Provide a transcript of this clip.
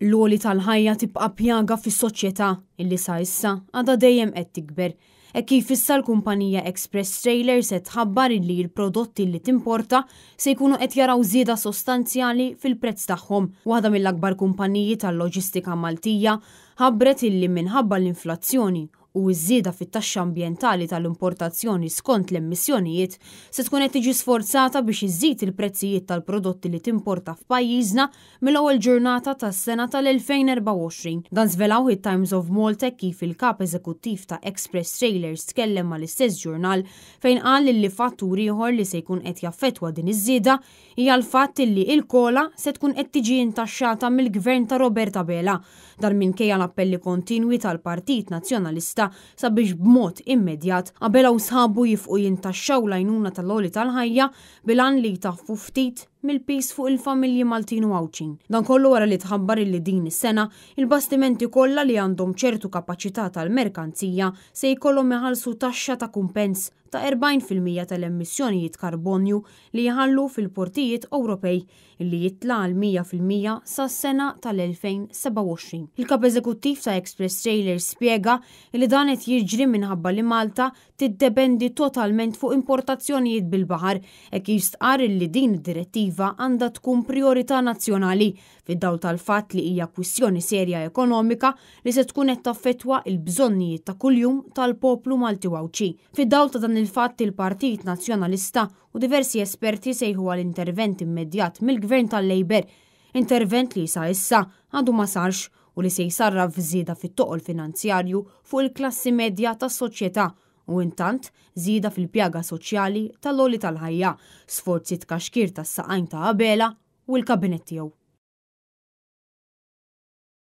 L-għoli tal-ħajja tibqa' pjaga fis-soċjetà illi sa issa għadha dejjem qed tikber. Hekk kif issa l-kumpanija Express Trailers qed tħabbar illi l-prodotti li timporta se jkunu qed jaraw żieda sostanzjali fil-prezz tagħhom. Waħda mill-akbar kumpaniji tal-loġistika Maltija ħabbret illi minħabba l-inflazzjoni u ż-żieda fit-taxxa ambjentali tal-importazzjoni skont l-emissjonijiet se tkun qed tiġi sforzata biex iżżid il-prezzijiet tal-prodotti li timporta f'pajjiżna mill-ewwel ġurnata tas-sena tal-2024. Dan żvelawh it-Times of Malta kif il-Kap Eżekuttiv ta' Express Trailers tkellem mal-istess ġurnal fejn qal li fattur ieħor li se jkun qed jaffettwa din iż-żieda hija l-fatt li l-COLA se tkun qed tiġi intaxxata mill-Gvern ta' Robert Abela. Dan minkejja l-appelli kontinwi tal-Partit Nazzjonalista sabiex b'mod immedjat Abela u sħabu jifqu jintaxxaw l-għajnuna tal-għoli tal-ħajja bil-għan li jtaffu ftit mill-piż fuq il-familji Maltin u Għawdxin. Dan kollu wara li tħabbar illi din is-sena, il-bastimenti kollha li għandhom ċertu kapaċità tal-merkanzija se jkollhom iħallsu taxxa ta' kumpens ta' 40% tal-emissjonijiet karbonju li jħallu fil-portijiet Ewropej, li jitla' għal 100% sas-sena tal-2027. Il-Kap Eżekuttiv ta' Express Trailers spjega li dan qed jiġri minħabba li Malta tiddependi totalment fuq importazzjonijiet bil-baħar, hekk kif stqarr li din id-direttiva għandha tkun prijorità nazzjonali fid-dawl tal-fatt li hija kwistjoni serja ekonomika li se tkun qed taffettwa l-bżonnijiet ta' kuljum tal-poplu Malti u Għawdxi. Fid-dawl ta' dan il-fatt il-Partit Nazzjonalista u diversi esperti sejħu għal intervent immedjat mill-Gvern tal-Labour, intervent li sa issa għadu ma sarx u li se jsarraf f'żieda fit-toqol finanzjarju fuq il-klassi medja tas-soċjetà u intant żieda fil-pjaga soċjali tal-għoli tal-ħajja, sforz it-tkaxkir tas-saqajn ta' Abela u l-kabinett tiegħu.